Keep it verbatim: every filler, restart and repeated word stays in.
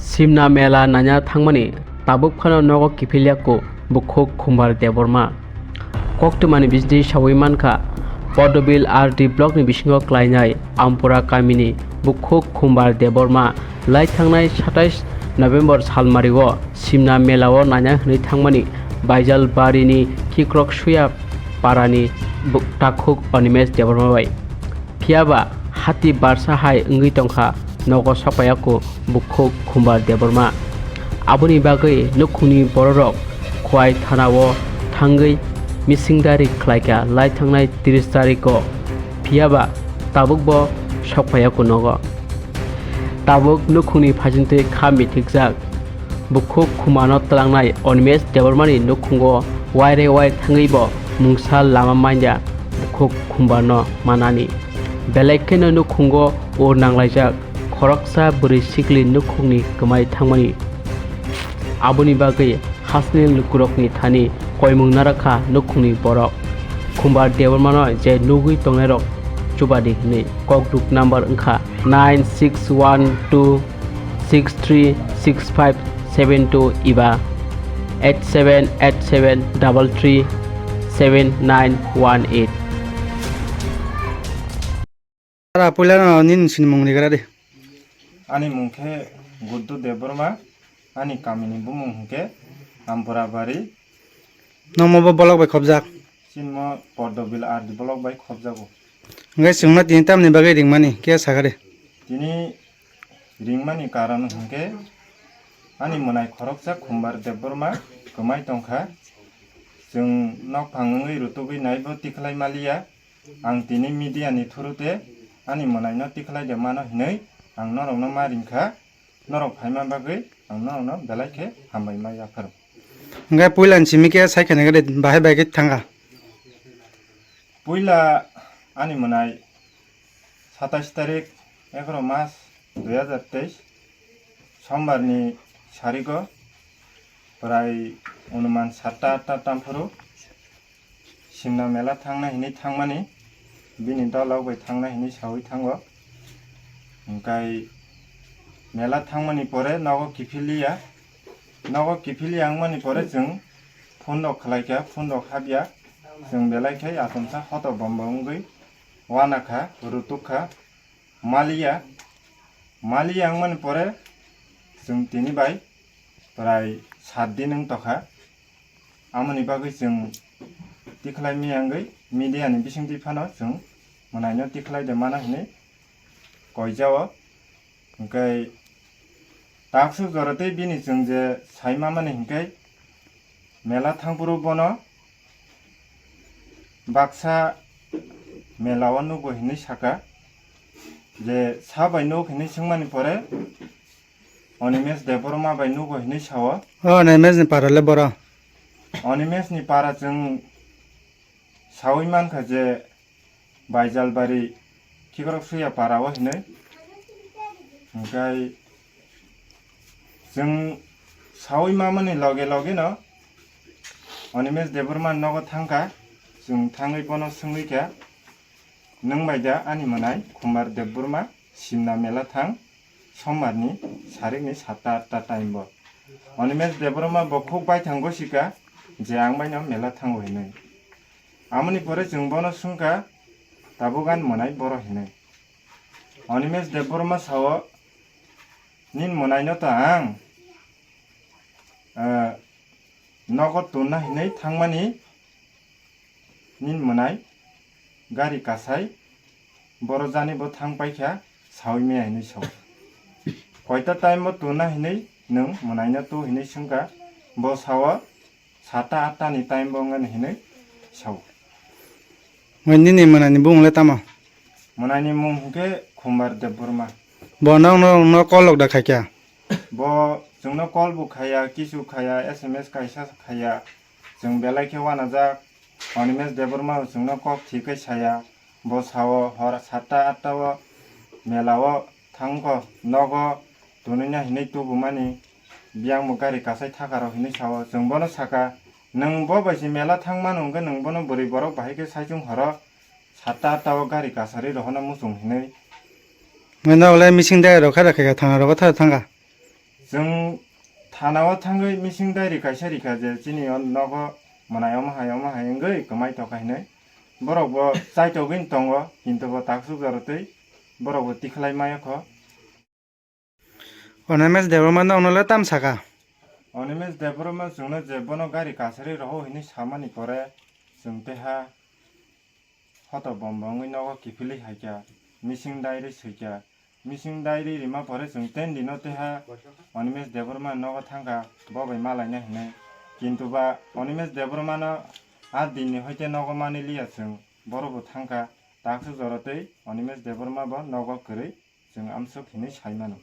Simna mela naina thangmani tabuk phano nogo kiphilya ko bukhuk Khumbar Debbarma. Koktwmani bisingtwi sawi mankha, Podobil R D blockni bisingo klainai Ampura kamini bukhuk Khumbar Debbarma lai thangnai satais November salmario Simna melao naina hwnwi thangmani Baijalbarini Khikrok Suya parani bu-, takhuk Animesh Debbarma bai. Phiyaba hati barsa hai wngwi tongkha, nogo sokpaiya ko bukhuk Khumbar Debbarma. Aboni bagwi nukhungni bororok Khowai thanao thangwi misingdari khlaikha lai thangnai tris tariko. Phiyaba tabukbo sokpaiya ko nogo. Tabuk nukhungni phaisingtwi kha mithikjak. Bukhuk Khumbarno twlangnai Animesh Debbarmani nukhungo waire wai thangwibo mungsa lama manya bukhuk Khumbarno manani. Belai kheno nukhungo ur nanglaijak khoroksa bwrwi sikli nukhungni kwmai thangmani. Aboni bagwi hasni lukurokni thani koimung narakha nukhungni borok. Khumbar Debbarmano je nugwi tongnairok chubadi hwnwi kokduk number wngkha nine six one two six three six five seven two eba eight seven eight seven double three seven nine one eight. Ara puila no nini sinimung rigra de. Ani mung khe Guddu Debbarma, ani kamini bumung hwnkhe Ampura Bari. Nomo bo bolok bai khobjak. Sinmo Podobil R D block bai khobjago. Hwnkhe chwngno tini tamni bagwi ringmani khe sakha de? Tini ringmani karon hwnkhe ani mwnai khoroksa Khumbar Debbarma kwmai tongkha. Chwng nokphang wngwi rutugwi naibo tikhlai maliya. Ang tini media ni through te ani mwnaino tikhlai de mano hinwi ang norokno ma ringkha. Norok phaima bagwi ang norokno belai khe hambai ma yapharo. Hwnkhe puila ni simi khe sai khaina gede bahai bai khe thangkha. Puila ani mwnai satais tarik egaroh mas dui hazar teis sombar ni sarigo prai onuman satta atta tamphuru Simna mela thangnai hinwi thangmani, bini dolok bai thangnai hinwi sawi thango. Hwnkhe mela thangmani pore nogo kiphiliya, nogo kiphiliya wngmani pore chwng phone rok khlaikha, phone rok habya, chwng belai khe achomsa hoto bombo wngwi uanakha, rutukha, maliya, maliya wngmani pore chwng tini bai prai sat din wng tokha. Amoni bagwi chwng tikhlai miyangwi media ni bisingtwi phano chwng mwnaino tikhlai de mano hinwi koijao. Hwnkhe taksuk jora tei bini chwng je sai mamani hwnkhe mela thangphuru bono baksa mela o nugo hinwi saka je sa bai nuk hinwi swngmani pore Animesh Debbarma bai nugo hinwi sao. O Animesh ni para le boro. Animesh ni para chwng sawi mankha je Baijalbari Khikrok Suya para o hinwi. Hwnkhe chwng sawi mamani loge loge no Animesh Debbarma nogo thangkha, chwng thangwi bono swngwi kha, "Nwng bai da ani mwnai Khumbar Debbarma Simna mela thang sombarni sarikni satta atta time bo?" Animesh Debbarma bo khuk baithang gosika je ang baino mela thango hinwi. Amoni pore chwng bono swngkha, "Tabuk ani mwnai boro hinwi?" Animesh Debbarma sao, "Nini mwnaino to ang, eh, nogo tonna hinwi thangmani nini mwnai gari kasai boro jani bo thang paikha sawi maya hinwi sao. Koita time bo tonna hinwi nwng mwnaino to hinwi swngkha, bo sao, "Sata atta ni time bo wngani hinwi sao." Nini mwnani bumung le tamo? Mwnani mung hwnkhe Khumbar Debbarma. Bo nokno, no call lok da khaikha? Bo chwngno call bo khaya, kisu khaya, S M S kaisa khaya. Chwng belai khe wanajak. Animesh Debbarma chwngno kok thikhe saya. Bo sao hor satta atta o mela o thangkho, nogo tonwi na hinwi tubumani. Biyang bo gari kasai thaka rok hinwi sao. Chwng bono saka, "Nwng bo bai se mela thang mano hwnkhe nwng bono bwrwi borok bahai khe saichung horo satta atta o gari kasari rohorna muchung hinwi." Nwng nokle mising dai rok kha rok kha thana rogo thara thangkha. Chwng thana o thangwi missing diary kaisa rikha je chini o nogo mwnai omo hai omo hai wngwi kwmai tokha hinwi. Borok bo chaitogwi tongo, kintu bo taksuk jorotwi borok bo tikhlai maya kho. Onimesh Debbarma nokno le tam saka? Onimesh Debbarma chwngno je bono gari kasari rohor hinwi samani pore chwng teha hoto bom bongwi nogo kiphilwi haikha, missing diary swikha. Missing diary rima pore chwng ten dino teha Onimesh Debbarma nogo thangkha, bo bai malaina hinwi. Kintu ba Onimesh Debbarmano aa dinni hoite nogo manwi liya chwng, borok bo thangkha, taksuk jorotwi Onimesh Debbarma bo nogo kwrwi chwng amsuk hinwi sai mano.